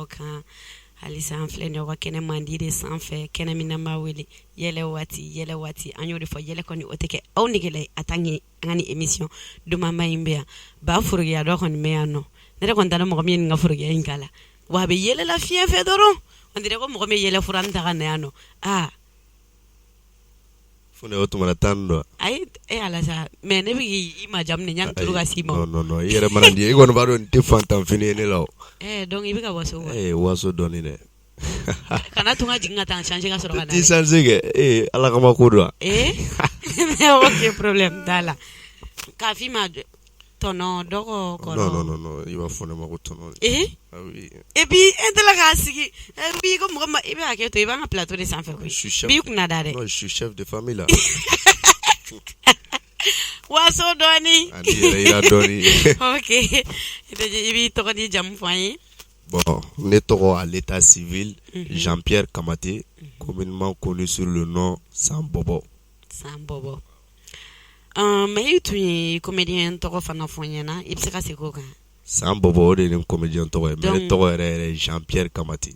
kan. Halisa an filɛ nin ye aw ka kɛnɛ mandi de sanfɛ, kɛnɛ min n'an b'a wele yɛlɛ waati, yɛlɛ waati. An y'o de fɔ, yɛlɛ kɔni o tɛ kɛ aw negela ye en tant que an ka nin émission dumanba in bɛ yan. Ba forokiya dɔ kɔni bɛ yan nɔ, ne yɛrɛ kɔni t'a dɔn mɔgɔ min ye nin ka forokiya in k'a la, wa a bɛ yɛlɛ la fiɲɛ fɛ dɔrɔn, on dirait ko mɔgɔ min ye yɛlɛ fura ta ka na yan nɔ. Aa Fo o tuma tan dɔn. Ayi, e ala sa, mais ne bɛ k'i majamu de yanni tulu ka s'i ma. Non, non, i yɛrɛ mana di, i kɔni b'a dɔn nin tɛ fantan fini ye ne la o. Donc i bɛ ka waso wa? Ee, waso dɔɔnin dɛ. Kana to n ka jigin ka taa n changer ka sɔrɔ ka na. T'i changer kɛ, ee Ala kama ko don wa? Ee, ok, problème t'a la. K'a f'i ma tɔnɔ dɔgɔ kɔrɔ. Non, non, non, i b'a fɔ ne ma ko tɔnɔ. Ee. Ah oui. Et puis e tɛla k'a sigi et puis ko mɔgɔ ma, i bɛ hakɛ to, i b'an ka plateau de sanfɛ koyi. Je suis chef. B'i kunna da dɛ. Non, je suis chef de famille là. Waso dɔɔni. Ani yɛrɛ yira dɔɔni. Ok, i b'i tɔgɔ n'i jamu fɔ an ye. Bon, ne tɔgɔ à l'état civil, Jean-Pierre Kamate, communément connu sur le nom San Bɔbɔ. San Bɔbɔ. Mais i tun ye comédien tɔgɔ fana fɔ n ɲɛna, i bɛ se ka segin o kan? San Bɔbɔ, o de ye ne comédien tɔgɔ ye, mais ne tɔgɔ yɛrɛ yɛrɛ ye Jean-Pierre Kamate.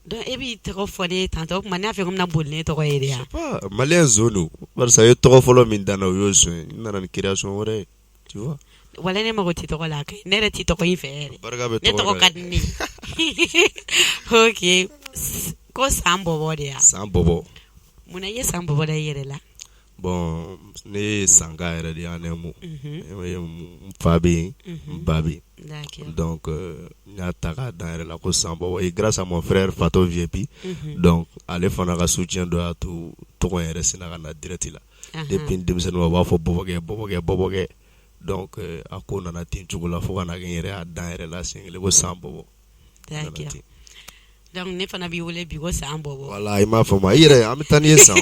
Donc e b'i tɔgɔ fɔ ne ye tantôt, o tuma ne y'a fɛ ko n bɛna boli ne tɔgɔ ye de yan. Je sais pas, malien zon don, barisa i ye tɔgɔ fɔlɔ min da n na, o y'o zon ye, n nana ni création wɛrɛ ye, tu vois. Wala ne mago tɛ tɔgɔ la, ne yɛrɛ tɛ tɔgɔ in fɛ yɛrɛ. Barika bɛ Ne tɔgɔ ka di ne ye. Ok, ko San Bɔbɔ de ya. San Bɔbɔ. Munna i ye San Bɔbɔ da i yɛrɛ la? Bon, ne ye Sanka yɛrɛ de ye en un mot. N fa bɛ yen, n ba bɛ yen. Donc n y'a ta k'a da n yɛrɛ la ko San Bɔbɔ et grâce à mon frère Fato VIP, donc ale fana ka soutien dɔ y'a to tɔgɔ in yɛrɛ sinna ka na direct la. Depuis n denmisɛnnin u b'a fɔ Bɔbɔkɛ, Bɔbɔkɛ, Bɔbɔkɛ. Donc a ko nana ten cogo la fo ka na kɛ n yɛrɛ y'a da n yɛrɛ la siɲɛ kelen ko San Bɔbɔ. D'accord. Donc ne fana b'i wele bi ko San Bɔbɔ. Voilà, i m'a faamu i yɛrɛ, an bɛ taa n'i ye san.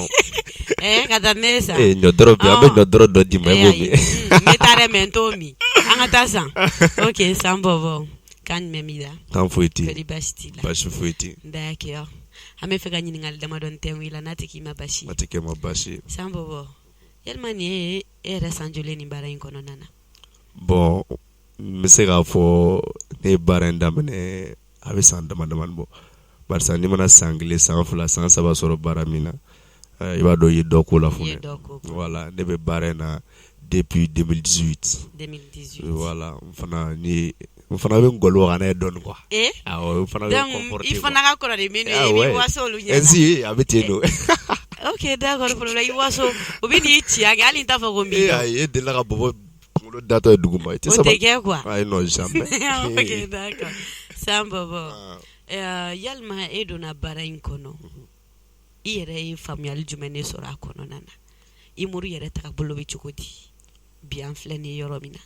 Ka taa ne ye san. Ee, ɲɔ bi an bɛ ɲɔ dɔ d'i ma, i b'o min. N bɛ taa dɛ, mais n t'o min. An ka taa san. Ok, San Bɔbɔ, kan jumɛn b'i la? Kan foyi tɛ yen. Kɔri baasi t'i la? Baasi foyi tɛ yen. D'accord. An bɛ fɛ ka ɲininkali damadɔni tɛnku i la, n'a tɛ k'i ma baasi ye. A tɛ kɛ n ma baasi ye. San Bɔbɔ, yalima nin ye e yɛrɛ san joli ye nin baara in kɔnɔna na? Bon, n bɛ se k'a fɔ ne ye baara in daminɛ a bɛ san dama damani bɔ, barisa n'i mana san 1, san 2, san 3 sɔrɔ baara min na, i b'a dɔn i ye dɔ ko la fɔlɔ. Voilà, ne bɛ baara in na depuis 2018. 2018. Voilà, n fana ni n fana bɛ n gɔlɔ kan n'a ye dɔɔnin quoi. Ee. Awɔ, n fana bɛ n comporter. Donc i fana ka kɔrɔ ni minnu ye, i b'i waso olu ɲɛna. Ainsi a bɛ ten don. Ok, d'accord, problème, i waso u bɛ n'i ci a kɛ hali n t'a fɔ ko n b'i dɔn. Ee ayi, e delila ka bɔbɔ kunkolo datɔ ye dugu ma, i tɛ sabali. O tɛ kɛ quoi. Ayi, non, jamais. Ok, d'accord. San Bɔbɔ, yalima e donna baara in kɔnɔ, i yɛrɛ ye faamuyali jumɛn de sɔrɔ a kɔnɔna na? Humour yɛrɛ tagabolo bɛ cogo di bi, an filɛ nin ye yɔrɔ min na?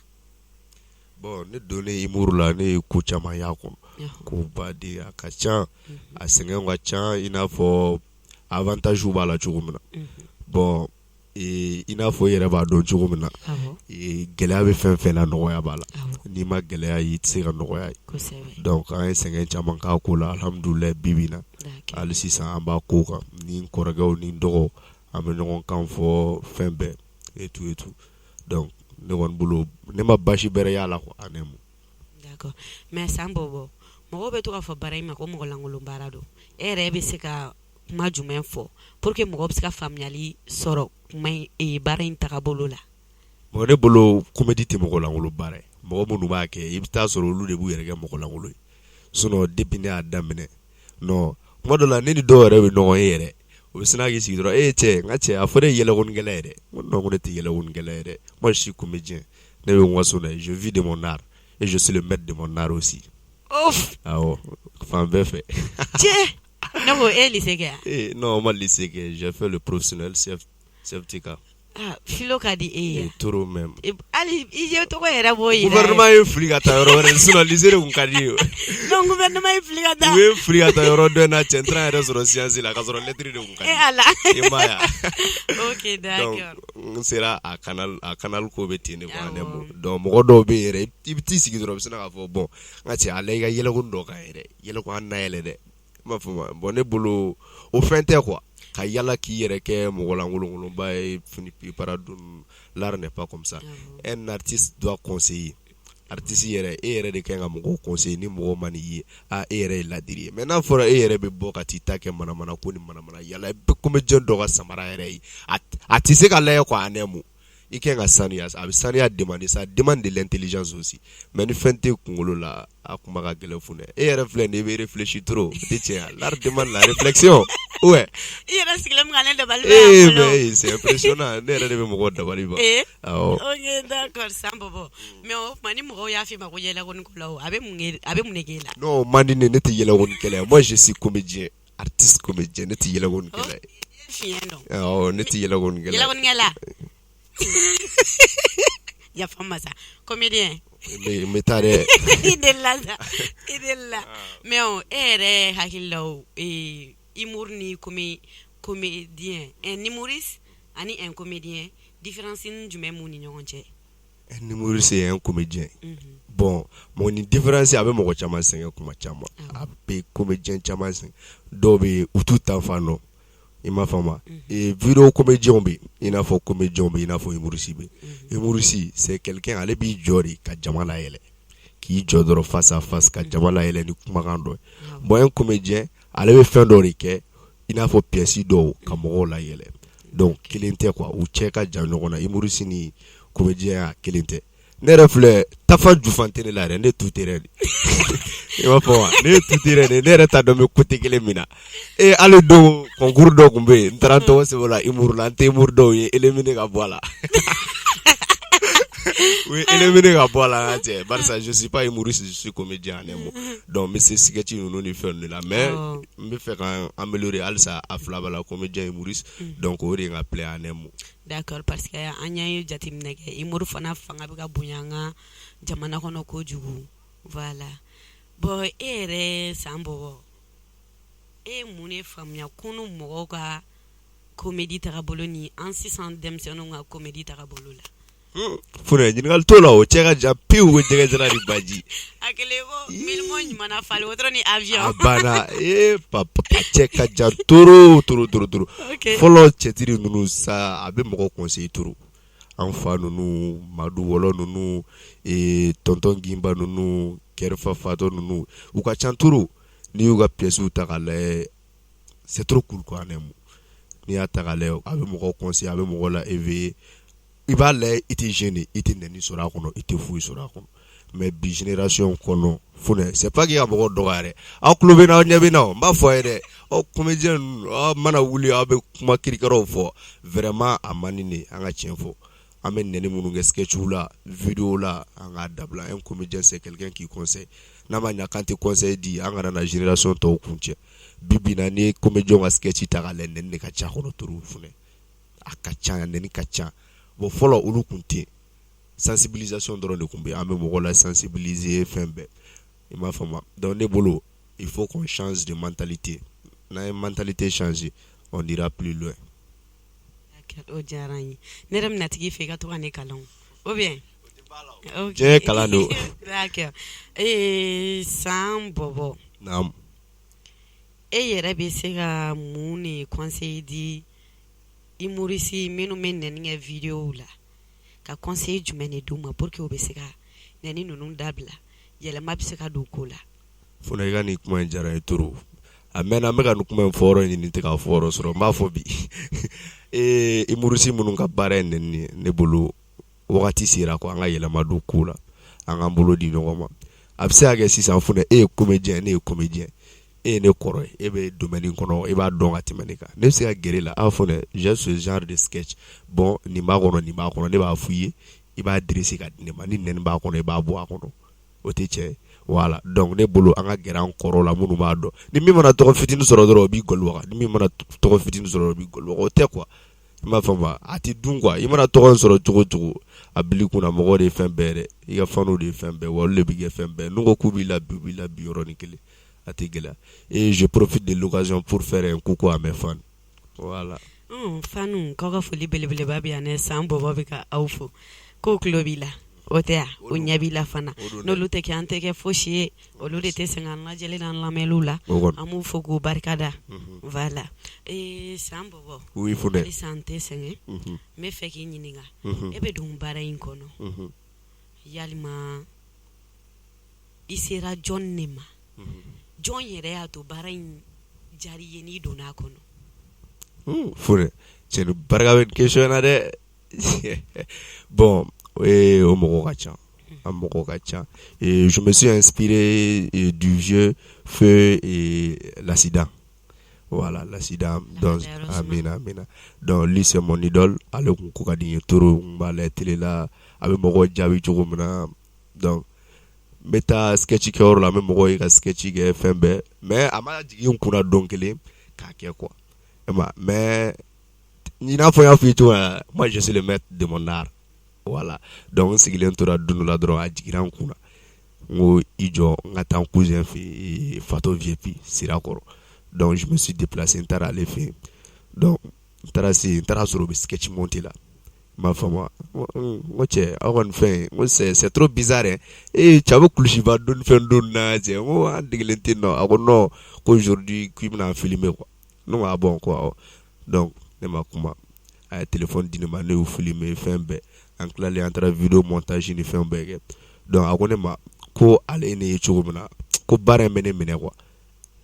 Bon, ne donnen humour la, ne ye ko caman y'a kɔnɔ. Ko baden a ka ca, a sɛgɛnw ka ca, i n'a fɔ avantage b'a la cogo min na. Bon, i n'a fɔ i yɛrɛ b'a dɔn cogo min na, gɛlɛya bɛ fɛn fɛn na, nɔgɔya b'a la. N'i ma gɛlɛya ye, i tɛ se ka nɔgɔya ye. Donc an ye sɛgɛn caman k'a ko la, alhamdulilayi, bi bi in na, hali sisan an b'a ko kan, ni n kɔrɔkɛw ni n dɔgɔw, an bɛ ɲɔgɔn kan fɔ fɛn bɛɛ et tout et tout. Donc ne kɔni bolo, ne ma baasi bɛrɛ y'a la quoi, en un mot. D'accord, mais San Bɔbɔ, mɔgɔw bɛ to k'a fɔ baara in ma ko mɔgɔ lankolon baara don. E yɛrɛ bɛ se ka kuma jumɛn fɔ pour que mɔgɔ bɛ se ka faamuyali sɔrɔ kuma in, baara in tagabolo la? Bon, ne bolo, comédie tɛ mɔgɔ lankolon baara ye. Mɔgɔ minnu b'a kɛ, i bɛ taa sɔrɔ olu de b'u yɛrɛ kɛ mɔgɔ lankolon ye. Sinon depuis ne y'a daminɛ, non, tuma dɔ la ne ni dɔw yɛrɛ bɛ ɲɔgɔn ye yɛrɛ, u bɛ sin k'i sigi dɔrɔn, e cɛ, n ka cɛ, a fɔra e ye yɛlɛkonikɛla ye dɛ. N ko non, ko ne tɛ yɛlɛkonikɛla ye dɛ. Moi, je suis comédien. Ne bɛ n waso n'a ye, je vis de mon art et je suis le maître de mon art aussi. Ouf. Awɔ, fan bɛɛ fɛ. Cɛ, ne ko e ye lycée kɛ wa? Eh non, n ma lycée kɛ, j'ai fait le professionnel CFTK. Ah, philo ka di e ye. Trop même. Hali i ye tɔgɔ yɛrɛ b'o yira. Gouvernement ye fili ka taa yɔrɔ wɛrɛ, sinon lycée de tun ka di n ye. Donc gouvernement ye fili ka taa. U ye fili ka taa yɔrɔ dɔ in na, cɛ, n taara n yɛrɛ sɔrɔ science la, ka sɔrɔ lettre de tun ka di n ye. E Ala. I m'a ye wa? Ok, d'accord. Donc n sera a canal, a canal ko bɛ ten de quoi, en un mot. Donc mɔgɔ dɔw bɛ yen yɛrɛ, i bɛ t'i sigi dɔrɔn, u bɛ sin k'a fɔ bon, n ka cɛ, a lajɛ i ka yɛlɛko dɔ kan yɛrɛ, yɛlɛko an na yɛlɛ dɛ. I m'a faamu? Bon, ne bolo, o fɛn tɛ quoi, ka yala k'i yɛrɛ kɛ mɔgɔ lankolonkolonba ye, fini para dun. L'art n'est pas comme ça. Un artiste doit conseiller. Artiste yɛrɛ, e yɛrɛ de ka kan ka mɔgɔw conseiller. Ni mɔgɔ ma n'i ye, aa, e yɛrɛ ye ladiri ye. Mais n'a fɔra e yɛrɛ bɛ bɔ ka t'i ta kɛ manamana ko ni manamana yala, i bɛ comédien dɔ ka samara yɛrɛ ye, a tɛ se ka lajɛ quoi. En un mot, i ka kan ka saniya. A bɛ saniya demander, ça demande de l'intelligence aussi. Mais ni fɛn tɛ kunkolo la, a kuma ka gɛlɛn. Funɛ, e yɛrɛ filɛ nin ye, i bɛ réfléchir trop, o tɛ tiɲɛ ye. L'art demande la réflexion, ouais. I yɛrɛ sigilen bɛ ka ne dabali ban. Eh, mais c'est impressionnant, ne yɛrɛ de bɛ mɔgɔw dabali ban. Eh. Awɔ. Ok, d'accord, San Bɔbɔ. Mais o tuma, ni mɔgɔw y'a f'i ma ko yɛlɛkonikɛla, o a bɛ mun kɛ, a bɛ mun de k'e la? Non, o man di ne, ne tɛ yɛlɛkonikɛla ye. Moi, je suis comédien, artiste comédien, ne tɛ yɛlɛkonikɛla ye. Fiɲɛ dɔn. Awɔ, ne tɛ yɛlɛkonikɛla ye. Yɛlɛkonikɛla, yafa n ma sa, comédien. N bɛ taa dɛ. I delila sa, i delila. Mais o e yɛrɛ hakili la, o ee humour ni comédien, un humoriste ani un comédien, différence jumɛn b'u ni ɲɔgɔn cɛ? Un humoriste et un comédien, bon, mɔgɔ ni différence, a bɛ mɔgɔ caman sɛgɛn kuma caman, a bɛ comédien caman sɛgɛn. Dɔw bɛ yen, u t'u ta fan dɔn, i m'a faamu. Et vidéo comédien bɛ yen, i n'a fɔ comédien bɛ yen, i n'a fɔ humoriste bɛ yen. Humoriste, c'est quelqu'un, ale b'i jɔ de ka jama layɛlɛ, k'i jɔ dɔrɔn face à face ka jama layɛlɛ ni kumakan dɔ ye. Bon, un comédien, ale bɛ fɛn dɔ de kɛ, i n'a fɔ pièce dɔw, ka mɔgɔw layɛlɛ. Donc kelen tɛ quoi, u cɛ ka jan ɲɔgɔn na. Humoriste ni comédien, a kelen tɛ. Ne yɛrɛ filɛ, tafa jufan tɛ ne la yɛrɛ, ne tu tɛ de, i b'a fɔ wa, ne ye tu tɛ de, ne yɛrɛ t'a dɔn n bɛ côté kelen min na. E, hali don concours dɔ tun bɛ yen, n taara n tɔgɔ sɛbɛn o la humour la, n tɛ humour dɔw ye éliminer ka bɔ a la, u ye éliminer ka bɔ a la. N ka cɛ, barisa je suis pas humoriste, je suis comédien en un mot. Donc n bɛ se sketch ninnu ni fɛn ninnu de la, mais n bɛ fɛ ka améliorer halisa a fila bɛɛ la, comédien, humoriste. Donc o de ye n ka plaie en un mot. D'accord, parce que an ye jateminɛ kɛ, humour fana fanga bɛ ka bonya an ka jamana kɔnɔ kojugu. Voilà. Bon, e yɛrɛ San Bɔbɔ, e ye mun de faamuya kunun mɔgɔw ka comédie tagabolo ni an sisan denmisɛnninw ka comédie tagabolo la? Funɛ, ɲininkali t'o la, o cɛ ka jan pewu ko jɛgɛjara ni baji. A kelen ko milimo ɲuman falen wotoro ni avion. A banna. Ee papa, a cɛ ka jan trop trop trop trop. Fɔlɔ cɛtiri ninnu sa, a bɛ mɔgɔ conseiller trop. An fa ninnu, Madu Wɔlɔ ninnu, ee tonton Gimba ninnu, Kɛrifa Fatɔ ninnu, u ka ca trop. N'i y'u ka pièces ta k'a lajɛ, c'est trop cool quoi, en un mot. N'i y'a ta k'a lajɛ, a bɛ mɔgɔ conseiller, a bɛ mɔgɔ la éveiller. I b'a lajɛ, i tɛ gêner, i tɛ nɛni sɔrɔ a kɔnɔ, i tɛ foyi sɔrɔ a kɔnɔ. Mais bi génération kɔnɔ, Funɛ, c'est pas que ka mɔgɔw dɔgɔya dɛ, aw tulo bɛ n na, aw ɲɛ bɛ n na, o n b'a fɔ a ye dɛ, aw comédien ninnu, aw mana wuli, aw bɛ kuma kirikaraw fɔ. Vraiment, a man di ne ye. An ka tiɲɛ fɔ, an bɛ nɛni minnu kɛ sketch la, vidéo la, an k'a dabila. Un comédien, c'est quelqu'un qui conseille. N'a ma ɲɛ k'an tɛ conseil di, an kana na génération tɔw kun cɛ. Bi bi in na, n'i ye comédien ka sketch ta k'a lajɛ, nɛni de ka ca a kɔnɔ trop. Funɛ, a ka ca, nɛni ka ca. Bon, fɔlɔ olu kun tɛ yen, sensibilisation dɔrɔn de tun bɛ yen, an bɛ mɔgɔw la sensibiliser fɛn bɛɛ, i m'a faamu. Donc ne bolo, il faut qu'on change de mentalité. N'an ye mentalité changer, on ira plus loin. O diyara n ye. Ne yɛrɛ bɛna tigi fɛ i ka to ka ne kalan ou bien? Diɲɛ kalan don. D'accord. Ee, San Bɔbɔ. Naamu. E yɛrɛ bɛ se ka mun de conseil di humoriste minnu bɛ nɛni kɛ vidéo la, ka conseil jumɛn de d'u ma pour que u bɛ se ka nɛni ninnu dabila, yɛlɛma bɛ se ka don ko la? Funɛ, i ka nin kuma in diyara n ye trop. A mɛnna n bɛ ka nin kuma in fɔ yɔrɔ ɲini, tɛ k'a fɔ yɔrɔ sɔrɔ. N b'a fɔ bi, ee humoriste minnu ka baara ye nɛni ye, ne bolo wagati sera ko an ka yɛlɛma don ko la, an k'an bolo di ɲɔgɔn ma. A bɛ se ka kɛ sisan, Funɛ, e ye comédien, ne ye comédien, e ye ne kɔrɔ ye, e bɛ domaine kɔnɔ, e b'a dɔn ka tɛmɛ ne kan. Ne bɛ se ka gɛrɛ e la, a Funɛ, j'ai ce genre de sketch, bon, nin b'a kɔnɔ, nin b'a kɔnɔ, ne b'a f'i ye, i b'a dresser ka di ne ma. Ni nɛni b'a kɔnɔ, i b'a bɔ a kɔnɔ, o tɛ tiɲɛ ye? Voilà. Donc ne bolo, an ka gɛrɛ an kɔrɔw la minnu b'a dɔn. Ni min mana tɔgɔ fitinin sɔrɔ dɔrɔn, o b'i gɔli waga. Ni min mana tɔgɔ fitinin sɔrɔ, o b'i gɔli waga. O tɛ quoi, i m'a faamu? A tɛ dun quoi. I mana tɔgɔ in sɔrɔ cogo o cogo, a bil'i kunna mɔgɔw de ye fɛn bɛɛ ye dɛ. I ka fanw de ye fɛn bɛɛ wa, olu de b'i kɛ fɛn bɛɛ. N'u ko k'u b'i la bi, u b'i la bi yɔrɔnin kelen, a tɛ gɛlɛya. Et je profite de l'occasion pour faire un coucou à mes fans, voilà. Fanu k'aw ka foli belebeleba bɛ yan dɛ. San Bɔbɔ bɛ ka aw fo k'o tulo b'i la, o tɛ yan, o ɲɛ b'i la fana. N'olu tɛ kɛ, an tɛ kɛ fosi ye. Olu de tɛ sɛgɛn an lajɛlen n'an lamɛnliw la. An b'u fo k'u barikada. Voilà. Ee, San Bɔbɔ. Oui, Funɛ. Halisa an tɛ sɛgɛn, n bɛ fɛ k'i ɲininka, e bɛ don baara in kɔnɔ, yalima I sera jɔn de ma? Jɔn yɛrɛ y'a to baara in diyara i ye n'i donna a kɔnɔ? Fure, cɛ ni barika bɛ question na dɛ. Bon, o mɔgɔ ka ca, a mɔgɔ ka ca. Et je me suis inspiré du vieux feu Lassida. Voilà, Lassida. Donc, amina, amina. Donc, lui, c'est mon idole. Ale kun ko ka di n ye trop, n b'a lajɛ télé la, a bɛ mɔgɔw jaabi cogo min na. Donc, n bɛ taa sketch kɛyɔrɔ la, n bɛ mɔgɔw ye ka sketch kɛ fɛn bɛɛ. Mais a ma jigin n kunna don kelen k'a kɛ quoi. E ma mais i n'a fɔ n y'a f'i ye cogo min na, moi je suis le maître de mon art. Voilà. Donc n sigilen tora don dɔ la dɔrɔn, a jiginna n kunna. N ko i jɔ, n ka taa n cousin fɛ yen, Fato Vieux Sirakɔrɔ. Donc je me suis déplacé, n taara ale fɛ yen. Donc n taara se yen, n taara sɔrɔ u bɛ sketch monter la. I m'a faamu wa? N ko cɛ, aw ka nin fɛn in, n ko c'est trop bizarre hein. Ee cɛ, aw bɛ kulusiba donni fɛn donni na cɛ. N ko an degelen tɛ nɔ. A ko non, ko aujourd'hui k'i bɛna filmer quoi. Ne ko ah bon, ko awɔ. Donc ne ma kuma. A ye téléphone di ne ma, ne y'u filmer fɛn bɛɛ. An tilalen, an taara vidéo montage ni fɛn bɛɛ kɛ. Donc a ko ne ma ko ale ye ne ye cogo min na, ko baara in bɛ ne minɛ quoi.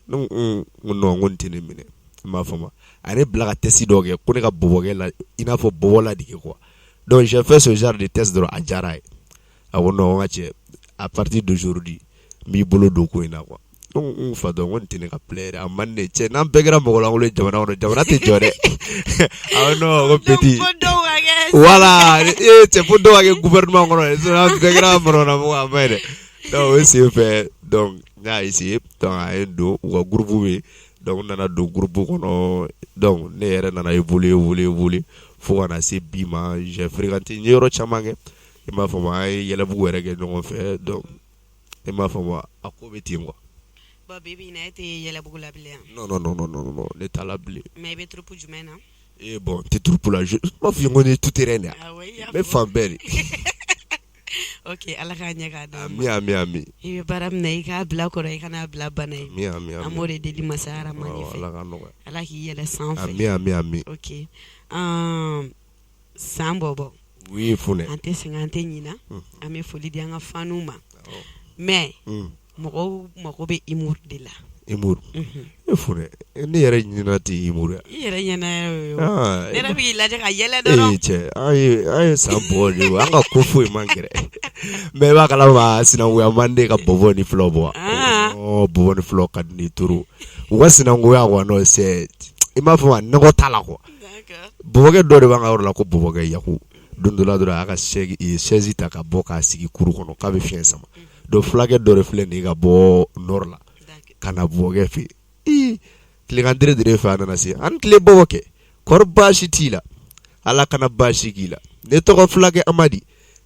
Ne ko un, n ko non, n ko nin tɛ ne minɛ. I m'a faamu. A ye ne bila ka test dɔ kɛ, ko ne ka bɔbɔkɛ la, i n'a fɔ bɔbɔ ladege quoi. Donc j'ai fait ce genre de test dɔrɔn, a diyara a ye. A ko non, n ka cɛ, à partir d'aujourd'hui n b'i bolo don ko in na quoi. Ne ko un, Fatɔ, n ko nin tɛ ne ka plaie yɛrɛ, a man di ne ye cɛ, n'an bɛɛ kɛra mɔgɔ lankolon ye jamana kɔnɔ, jamana tɛ jɔ dɛ. A ko non, ko petit. Voilà, ee cɛ, fo dɔw ka kɛ gouvernement kɔnɔ dɛ, sinon an bɛɛ kɛra manamana a man ɲi dɛ. Donc o sen fɛ, donc n y'a essayé, donc a ye n don u ka groupe bɛ yen. Donc n nana don groupe kɔnɔ, donc ne yɛrɛ nana évoluer, évoluer, évoluer fo ka na se bi ma. J'ai fréquenté, n ye yɔrɔ caman kɛ, i m'a faamu, an ye Yɛlɛbugu yɛrɛ kɛ ɲɔgɔn fɛ. Donc i m'a faamu, a ko bɛ ten quoi. Bon, bi bi in na, e tɛ Yɛlɛbugu la bilen? Non, non, non, non, non, non, ne t'a la bilen. Mais i bɛ troupe jumɛn na? Eh bon, n tɛ troupe la, je n b'a f'i ye, n ko ne ye tout terrain de ye. Ah oui, i y'a n bɛ fan bɛɛ de. Ok, Ala k'a ɲɛ k'a d'an ma. Ami, ami, ami. I bɛ baara min na, i k'a bila kɔrɔ, i kana bila bana ye. Ami, ami, ami. An b'o de deli masa Aramani fɛ. Ala k'a nɔgɔya. Ala k'i yɛlɛ sanfɛ. Ami, ami, ami. Ok, San Bɔbɔ. Oui, Funɛ. An tɛ sɛgɛn, an tɛ ɲina. An bɛ foli di an ka faniw ma. Mais mɔgɔw mago bɛ humour de la. Humour. E Funɛ, ne yɛrɛ ɲɛna tɛ humour ye. I yɛrɛ ɲɛna ye o. Ne yɛrɛ b'i lajɛ ka yɛlɛ dɔrɔn. Ee cɛ, an ye san bɔ de, an ka ko foyi man gɛrɛ. Mais i b'a kalama, sinankunya man di ka bɔbɔ ni fulaw bɔ. Non, bɔbɔ ni fulaw ka di ne ye trop. U ka sinankunya quoi, non, c'est, i m'a fɔ, nɔgɔ t'a la quoi. Bɔbɔkɛ dɔ de b'an ka yɔrɔ la ko bɔbɔkɛ Yaku. Don dɔ la dɔrɔn, a y'a ka chaise ta ka bɔ k'a sigi kuru kɔnɔ k'a bɛ fiɲɛ sama. Donc fulakɛ dɔ de filɛ nin ye ka bɔ nord la ka na bɔbɔkɛ fɛ yen. Ii, tilegan dere dere fɛ, a nana se an tile bɔbɔkɛ, kɔri baasi t'i la? Ala kana baasi k'i la. Ne tɔgɔ fulakɛ Amadi,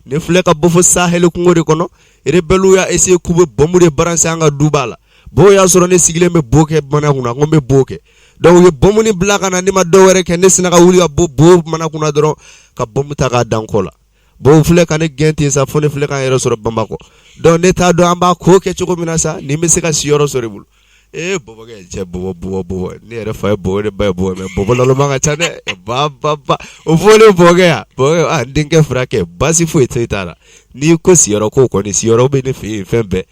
ne filɛ ka bɔ fo Sahel kungo de kɔnɔ. Rebelle y'a essayé k'u bɛ bombe de balancer an ka duba la. Bon, o y'a sɔrɔ ne sigilen bɛ bo kɛ mana kunna, ko n bɛ bo kɛ. Donc u ye bombe ni bila ka na, ne ma dɔw wɛrɛ kɛ, ne sinna ka wuli ka bɔ bo mana kunna dɔrɔn ka bombe ta k'a da n kɔ la. Bon, u filɛ ka ne gɛn ten sa, fo ne filɛ k'an yɛrɛ sɔrɔ Bamakɔ. Donc ne t'a dɔn an b'a ko kɛ cogo min na sa, ni n bɛ se ka siyɔrɔ sɔrɔ i bolo. Ee bɔbɔkɛ, cɛ, bɔbɔ, bɔbɔ, bɔbɔ, ne yɛrɛ fa ye bɔbɔ, ne ba ye bɔbɔ, mais bɔbɔ laloma ka ca dɛ. Ba ba ba, o fɔlen bɔbɔkɛ ya, bɔbɔkɛ, a n denkɛ furakɛ, baasi foyi t'a la. N'i ko siyɔrɔ ko kɔni, siyɔrɔ bɛ ne fɛ yen, fɛn bɛɛ.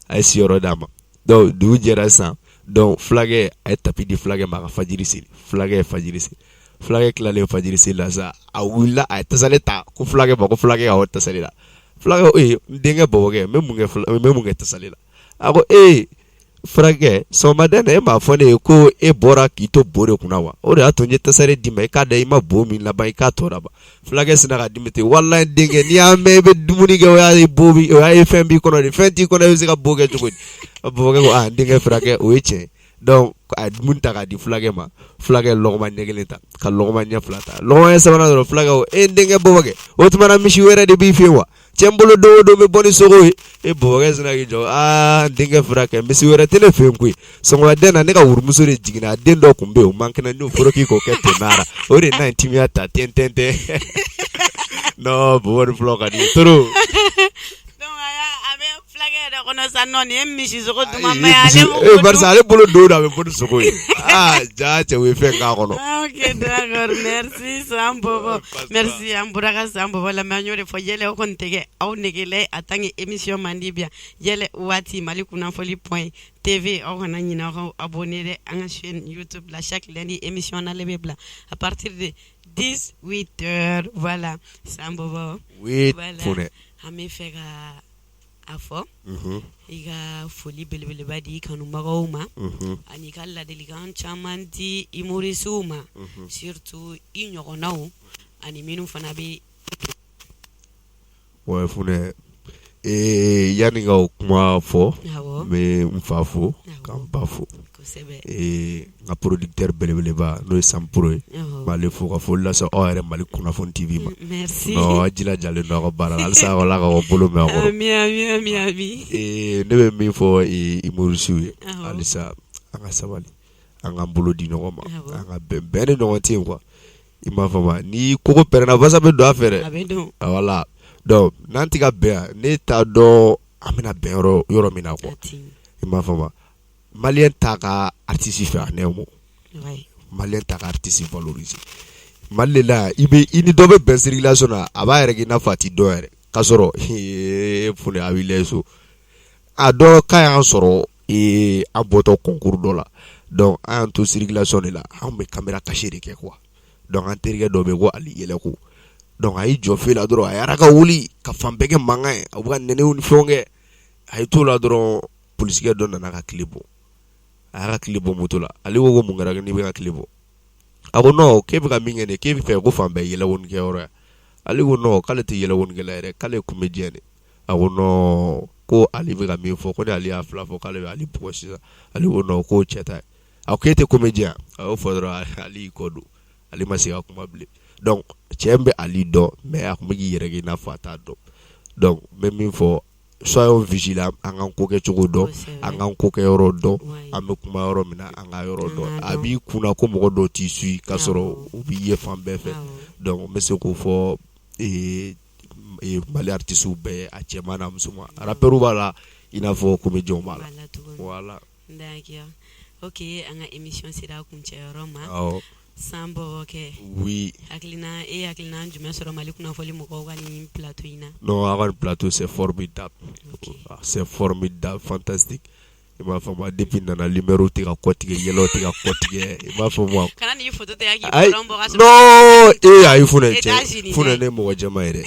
A ye siyɔrɔ d'a ma. Donc dugu jɛra sisan, donc fulakɛ, a ye tapis di fulakɛ ma a ka fajiri seli. Fulakɛ ye fajiri seli. Fulakɛ tilalen fajiri seli la sa, a wulila, a ye tasale ta ko fulakɛ ma ko fulakɛ ka bɔ tasale la. Fulakɛ ko ee, n denkɛ bɔbɔkɛ, n bɛ mun kɛ, n bɛ mun kɛ tasale la? A ko ee furakɛ, sɔgɔmada in na e m'a fɔ ne ye ko e bɔra k'i to bo de kunna wa? O de y'a to n ye tasale d'i ma, i k'a da, i ma bo min laban, i k'a tɔ laban. Fulakɛ sinna ka dimi ten: walayi denkɛ, n'i y'a mɛn i bɛ dumuni kɛ, o y'a ye bo bi, o y'a ye fɛn b'i kɔnɔ de, fɛn t'i kɔnɔ, i bɛ se ka bo kɛ cogo di? Bɔbɔkɛ ko aa, n denkɛ furakɛ, o ye tiɲɛ ye. Donc a ye dumuni ta k'a di fulakɛ ma. Fulakɛ ye lɔgɔma ɲɛ kelen ta ka lɔgɔma ɲɛ fila ta, lɔgɔma ɲɛ sabanan dɔrɔn, fulakɛ ko e n denkɛ bɔbɔkɛ, o tuma na misi wɛrɛ de b'i fɛ yen wa? Cɛ, n bolo don o don bɛ bɔ ni sogo ye. E bɔbɔkɛ sinna k'i jɔ: aa n denkɛ furakɛ, misi wɛrɛ tɛ ne fɛ yen koyi. Sɔgɔmada in na ne ka wurumuso de jiginna, a den dɔ tun bɛ yen, o man kɛnɛ, n y'o foroki k'o kɛ tenara, o de na timiya ta ten ten ten. Non, bɔbɔ ni fulaw ka di trop. Donc a bɛ fulakɛ yɛrɛ kɔnɔ sa nɔ, nin ye misi sogo dumanba ye, ale m'o barisa ale bolo don o don a bɛ bɔ ni sogo ye. Aa jaa cɛ, u ye fɛn k'a kɔnɔ. Ok, d'accord, merci San Bɔbɔ, merci. An bɔra ka San Bɔbɔ lamɛn. An y'o de fɔ, yɛlɛ o kɔni tɛ kɛ aw negela ye en tant que émission mandi bi yan. Yɛlɛ waati, Mali kunnafoni point TV, aw kana ɲinɛ aw ka abonné dɛ an ka chaîne YouTube la. Chaque lundi émission nale bɛ bila à partir de 18 heures. Voilà, San Bɔbɔ. Oui. Voilà. Funɛ. An bɛ fɛ ka a fɔ, i ka foli belebeleba di i kanubagaw ma ani ka ladilikan caman di humoristew ma, surtout i ɲɔgɔnnaw ani minnu fana bɛ Ouais Funɛ, yanni ka o kuma fɔ, n bɛ n fa fo ka n ba fo, n ka producteur belebeleba n'o ye Sanpro ye, n b'ale fo ka foli lase aw yɛrɛ Mali kunnafoni TV ma. Merci. Non, aw jilajalen don aw ka baara la halisa Ala k'aw bolo mɛn aw kɔrɔ. Ami ami ami ami. Ne bɛ min fɔ humoristew ye, halisa an ka sabali, an k'an bolo di ɲɔgɔn ma, an ka bɛn, bɛn de ɲɔgɔn tɛ yen quoi. I m'a faamu, ni kogo pɛrɛnna basa bɛ don a fɛ dɛ. A bɛ don. Voilà, donc n'an tɛ ka bɛn yan, ne t'a dɔn an bɛna bɛn yɔrɔ yɔrɔ min na quoi. I m'a faamu, malien t'a ka artiste fɛ en un mot. Malien t'a ka artiste valoriser. Mali de la yan, i bɛ i ni dɔ bɛ bɛn circulation na, a b'a yɛrɛ kɛ i n'a fɔ a t'i dɔn yɛrɛ, k'a sɔrɔ Funɛ a b'i lajɛ so. A dɔ k'a y'an sɔrɔ an bɔtɔ concours dɔ la, donc an y'an to circulation de la, an bɛ caméra cachée de kɛ quoi. Donc an terikɛ dɔ bɛ yen ko Ali Yɛlɛko, donc a y'i jɔ feu la dɔrɔn, a yɛrɛ ka wuli ka fan bɛɛ kɛ mankan ye, a bɛ ka nɛniw ni fɛnw kɛ. A y'i t'o la dɔrɔn, polisikɛ dɔ nana ka clé bɔ, a y'a ka clé bɔ moto la. Ale ko ko mun kɛra n'i bɛ ka clé bɔ? A ko non, k'e bɛ ka min kɛ nin ye, k'e bɛ fɛ ko fan bɛɛ yɛlɛkoni kɛyɔrɔ ye. Ale ko non, k'ale tɛ yɛlɛkonikɛla yɛrɛ, k'ale ye comédien de. A ko non, ko Ale bɛ ka min fɔ, ko ni Ale y'a fila fɔ k'ale bɛ Ale bugɔ sisan. Ale ko non, k'o cɛ ta ye. A ko k'e tɛ comédien? A y'o fɔ dɔrɔn, Ale y'i kɔ don, Ale ma se ka kuma bilen. Donc cɛ bɛ Ali dɔn, mais a tun bɛ k'i yɛrɛ kɛ i n'a fɔ a t'a dɔn. Donc n bɛ min fɔ, soyons vigilants, an k'an ko kɛcogo dɔn, an k'an ko kɛyɔrɔ dɔn, an bɛ kuma yɔrɔ min na, an ka yɔrɔ dɔn. A b'i kunna ko mɔgɔ dɔw t'i suit, k'a sɔrɔ u b'i ye fan bɛɛ fɛ. Donc n bɛ se k'o fɔ Mali artistes bɛɛ, a cɛman n'a musoman, rappeurs b'a la i n'a fɔ comédiens b'a la. Voilà. D'accord, ok, an ka émission sera kuncɛyɔrɔ ma. San Bɔbɔ kɛ. Oui. Hakilina, e hakilina jumɛn sɔrɔ Mali kunnafoni mɔgɔw ka nin plateau in na? Non, aw ka nin plateau, c'est formidable. C'est formidable, fantastique. I b'a fɔ depuis nana, lumière tɛ ka kɔtigɛ, yɛlɛw tɛ ka kɔtigɛ, i b'a fɔ moi. Kana n'i photo ta k'i bɔ ka sɔrɔ. Non, ee ayi Funɛ, cɛ Funɛ, ne ye mɔgɔ jɛman ye dɛ.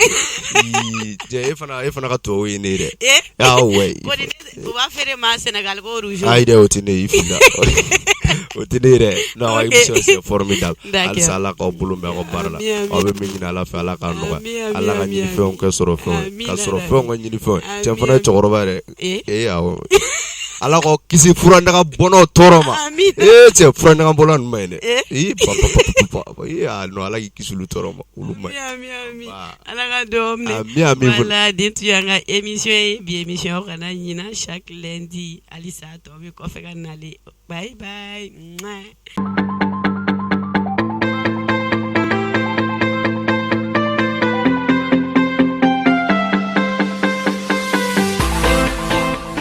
Cɛ, e fana ka tubabu ye ne ye dɛ. Ah ouais. Ko ni u b'a feere ma Sénégal ko rouge. Ayi dɛ, o tɛ ne ye, i filila. O tɛ ne ye dɛ. Non, émission, c'est formidable. Halisa Ala k'aw bolo mɛn aw ka baara la. Aw bɛ min ɲini Ala fɛ, Ala k'a nɔgɔya. Ala ka ɲinifɛnw kɛ sɔrɔ fɛnw ye. Ka sɔrɔ fɛnw ka ɲinifɛnw ye. Cɛ fana ye cɛkɔrɔba yɛrɛ. Ee awɔ. Ala k'aw kisi furandaga bɔnnaw tɔɔrɔ ma. Ee cɛ, furandaga bɔnna ninnu ma ɲi dɛ. Ee pa pa pa, ee non, Ala k'i kisi olu tɔɔrɔ ma, olu ma ɲi. Ala ka dugawu minɛ. Ami ami. Voilà, nin tun y'an ka émission ye bi. Émission, kana ɲina, chaque lundi. Halisa tɔ bɛ kɔfɛ ka nalen. Bye bye.